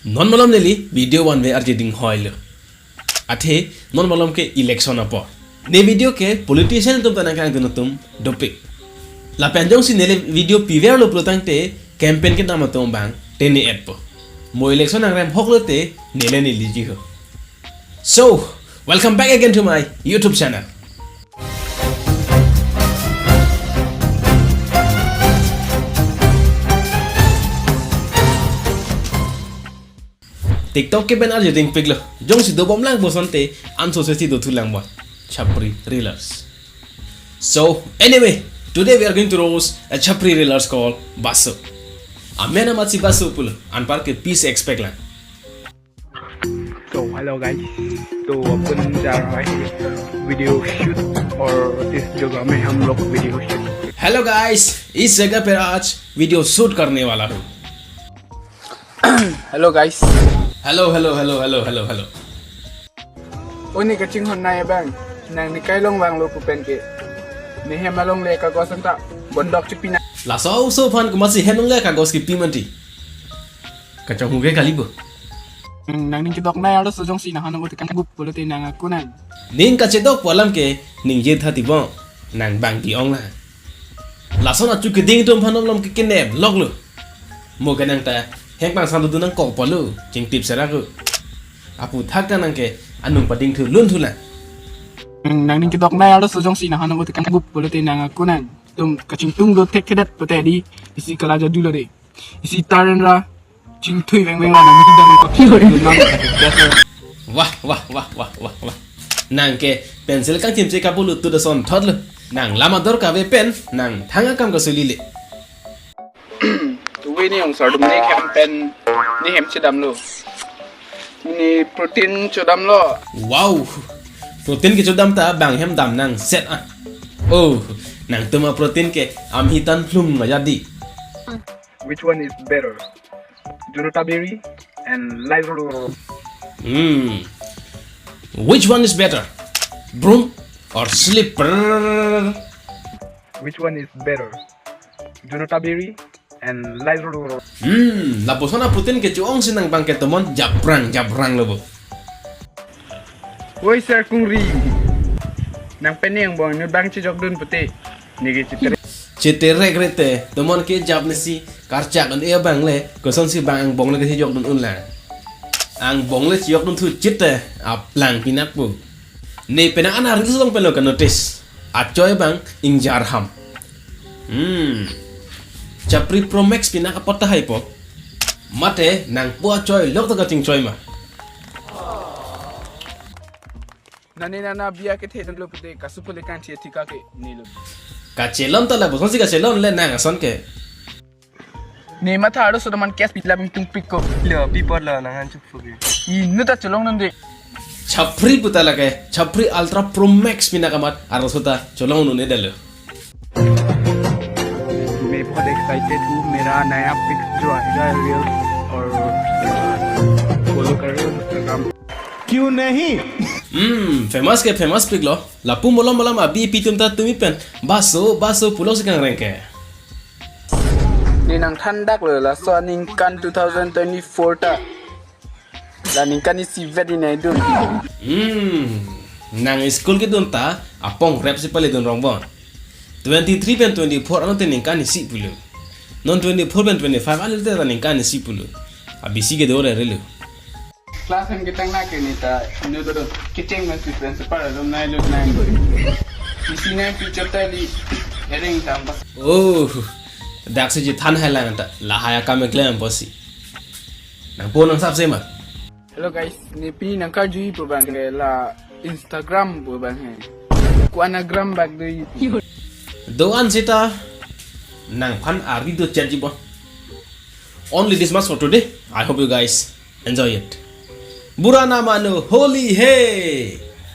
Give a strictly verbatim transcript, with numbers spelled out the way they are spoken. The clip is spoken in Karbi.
Non malom neli video vanve arje ding hoilo. Athe non malom ke election apor. Ne video ke politician atum ta nangkangdun atum dopik. Lapen jongsi neli video piverlo pulotangte campaign kedam atum abang te ne-etpo. Mo election nangrem hoklo te neli neliji ho. So, welcome back again to my YouTube channel. TikTok ke pen arje dingpiklo. Jongsi dobomlang bosonte anso sesi dothulang ba. Chapri Reelers. So, anyway, today we are going to roast a Chapri Reelers called Basu. Amen amatsi Basu pulo. Anparke peace expect lang. तो hello guys, तो अपन जा रहा है video shoot और इस जगह में हम लोग वीडियो शूट Hello guys, इस जगह पर आज वीडियो शूट करने वाला हूँ. Hello guys. Hello, hello, hello, hello, hello, hello. Oni kachinghon nai abang, nangli kai longvanglo pu pen ke. Ne hem along le kagos anta bondok chepi nang. Laso oso aphan komatsi hem along le kagos kipi mati. Kachonghu ke kali bo. Nangning kedok nai arloso jongsi nanghan nang uti kanggup pulote nang aku nang. Ning kachedok pu alam ke ningje tha ti bo. Nang bang ke-ong lang. Lason achu keding atum aphan malom ke kenem loklo. Mo ke nang ta heng pang san dun nangkok pulo, chingtip serak lo. Aphuthak ta nang ke anung padingthu lunthu lang. Nangning kedok nai arloso jongsi nanghan nang uti kanggup pulote nang aku nang. Tum kachingtung do thek kedat pute di isi kala jadu lo de. Isi taren ra chingthui vengveng la nang hidang ko. Wah, wah, wah, wah, wah, wah. Nang ke pencil kangchimche kapulo tu doson thotlo. Nang lam ador kave pen nang thang akam kasuli le. Tuwe ne ong sar dum ne hem pen ne hem chedamlo. Ne protein chodamlo. Wow. Protein kechodam ta bang hem dam nang set ah. Oh, nangtum aprotein ke amhi tan phlum ma jadi. Which one is better? Junota berry and Lysol. Hmm. Which one is better? Broom or slipper? Which one is better? Junota berry and Lysol. Hmm, lapuson aprotein kecho-ong si nang bang ke tomon japrang japrang lo bo. Woi sir kungri. Nang pen ne angbong ne bang chejokdun pute. Ne ke chetere. Chetere rete, tomon ke jap ne si karchak an e bang le, kosonsi bang angbong le kechejokdun un lang. Angbong le chejokdunthu chete, aplang pinak pu. Ne penang ana reels along pen lo ka-notice. Achoi bang ingjar ham. Hmm. Chapri Pro Max pinak apot tahai po. Mate nang po achoi lok ta kachingchoi ma. Nane nana biya kethe lo pute kasu pule kan thia thika ke ne lo. Kachelon ta la bosonsi kachelon le nang ason ke. Ne matha arloso doman cash pitla bing tungpik ko. Lo pipo lo nang han chukphu ke. Inut ta cholong nang de. Chapri puta lake, Chapri Ultra Pro Max pinak amat arloso ta cholong un-e detlo. मैं बहुत एक्साइटेड हूँ मेरा नया पिक्स जो आएगा रील्स और फॉलो करो इंस्टाग्राम. क्यों नहीं? Hmm, famous ke famous piklo. Lapu malom malom abi pi atum ta tumi pen Basu, Basu pulo si kangreng ke. Ne nang thandaklo laso aningkan two thousand twenty-four ta. La ningkan isi vet inai dun. Hmm. Nang school kedun ta apong rep si pale dun rongbon. Twenty-three pen twenty-four ano te ningkan isi pulo. Non twenty-four pen twenty-five ano te ta ningkan isi pulo. Abisi ke dore relo. Class hem ketang na ke ne ta inut do kecheng ma si principal alumni lo nai. Isi nai future ta li ereng tam pas. Oh, dak si ji than hai lang ta lahai akam klem posi. Nang po nang sap se ma. Hello guys, ne pini nang karjuji pu bang ke la Instagram pu bang he. Ko-an agram bak do yi. Do-an seta nangphan ari do chat ji bo. Only this much for today. I hope you guys enjoy it. Bura na mano, holi hai.